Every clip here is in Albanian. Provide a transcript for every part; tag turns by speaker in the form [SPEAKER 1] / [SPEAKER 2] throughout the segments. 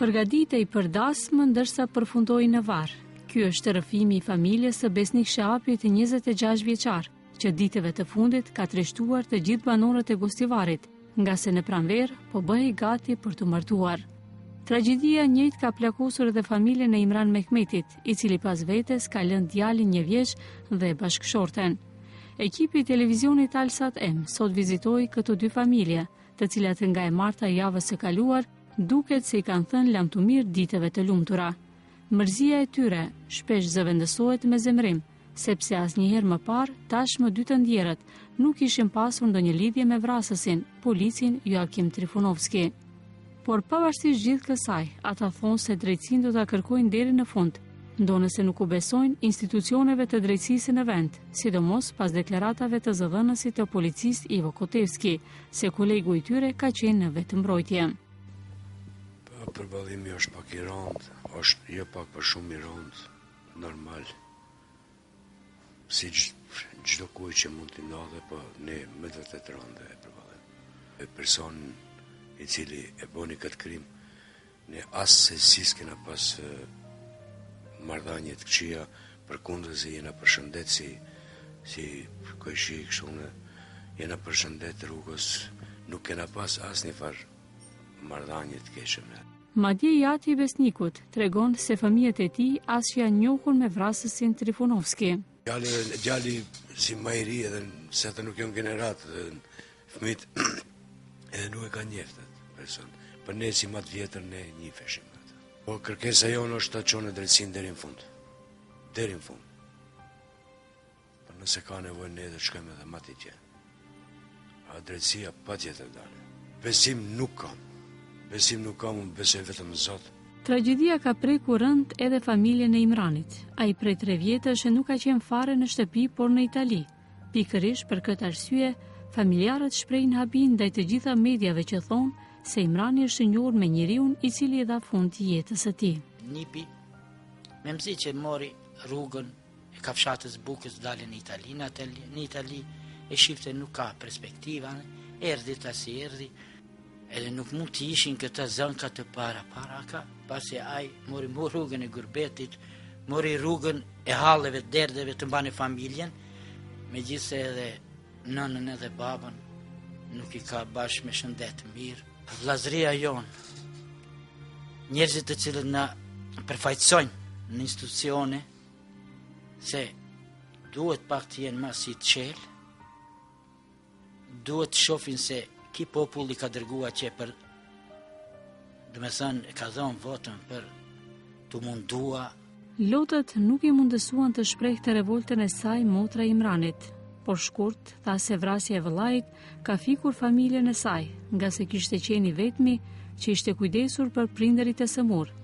[SPEAKER 1] Përgatitej për dasmë ndërsa përfundoi në varr. Ky është rrëfimi i familjes së Besnik Shehapit 26 vjeçar, që ditëve të fundit ka trishtuar të gjithë banorët e Gostivarit, ngase në pranverë po bëhej gati për t'u martuar. Tragjedia njëjtë ka plagosur edhe familjen e Imran Mehmetit, i cili pas vetes ka lënë djalin një vjeç dhe bashkëshorten. Ekipi i televizionit Alsat M sot vizitoi këto dy familje, të cilat nga e marta e javës së kaluar duket se i kanë thënë lamtumirë ditëve të lumtura. Mërzia e tyre shpesh zëvendësohet me zemërim, sepse asnjëherë më parë tashmë dy të ndjerët nuk kishin pasur ndonjë lidhje me vrasësin, policin Joakim Trifunovski. Por pavarësisht gjithë kësaj, ata thonë se drejtësinë do ta kërkojnë deri në fund, ndonëse nuk u besojnë institucioneve të drejtësisë në vend, sidomos pas deklaratave të zëdhënësit të policisë Ivo Kotevski, se kolegu i tyre ka qenë në vetëmbrojtje.
[SPEAKER 2] Përballimi është pak i rëndë, është jo pak por shumë i rëndë, normal. Si çdo kujt që mund t'i ndodhe, po ne me të vërtetë rëndë e përballim. E person i cili e boni këtë krim, ne assesi s'kena pas marrëdhanie të këqija, përkundrazi jena përshëndet si, si kojshi kështu ne, jena përshëndet rrugës, nuk kena pas asnjë farë marrëdhanie të keqe me.
[SPEAKER 1] Madje i ati i Besnikut tregon se fëmijët e tij as që janë njohur me vrasësin Trifunovski.
[SPEAKER 2] Djali, djali si ma i ri edhe se ata nuk janë gjenerat dhe fëmijët edhe nuk e kanë njeft atë person. Për ne si ma të vjetër ne njifeshim atë. Po kërkesa jonë është ta çojnë drejtësinë deri në fund. Deri në fund. Po nëse ka nevojë ne do të shkojmë edhe ma tutje. A drejtësia patjetër dale. Besim nuk kam. Besim nuk kam, unë besoj vetëm në Zot.
[SPEAKER 1] Tragjedia ka prekur rëndë edhe familjen e Imranit. Ai prej tre vjetësh nuk ka qenë fare në shtëpi, por në Itali. Pikërisht për këtë arsye, familjarët shprehin habinë ndaj të gjitha mediave që thonë se Imrani është njohur me njeriun i cili i dha fund jetës së
[SPEAKER 3] tij. Nipi, memzi që mori rrugën e kafshatës bukës dalë në Itali, në Itali, në Itali e shifte nuk ka perspektiva, erdhi tasi erdhi, edhe nuk mund të ishin këta zënka të para paraka, pasi ai mori mu rrugën e gurbetit, mori rrugën e halleve, derdeve të mbane familjen, megjithëse edhe nënën edhe babën nuk i ka bashkë me shëndet mirë. Vllazëria jonë, njerëzit të cilët na përfaqësojnë në institucione, se duhet pak të jenë ma sy të çelë, duhet të shofin se ki popull i ka dërgua që për, domethënë, e ka dhonë votën për t'u mundua.
[SPEAKER 1] Lotët nuk i mundësuan të shprehte revoltën e saj motra e Imranit, por shkurt tha se vrasja e vëllait ka fikur familjen e saj, ngase kishte qenë i vetmi që ishte kujdesur për prindërit e sëmurë.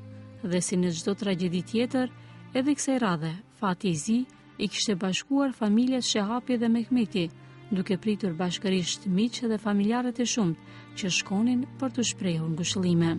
[SPEAKER 1] Dhe si në çdo tragjedi tjetër, edhe kësaj radhe, fati i zi i kishte bashkuar familjet Shehapi dhe Mehmeti, duke pritur bashkërisht miq dhe familjarët e shumtë që shkonin për të shprehur ngushëllime.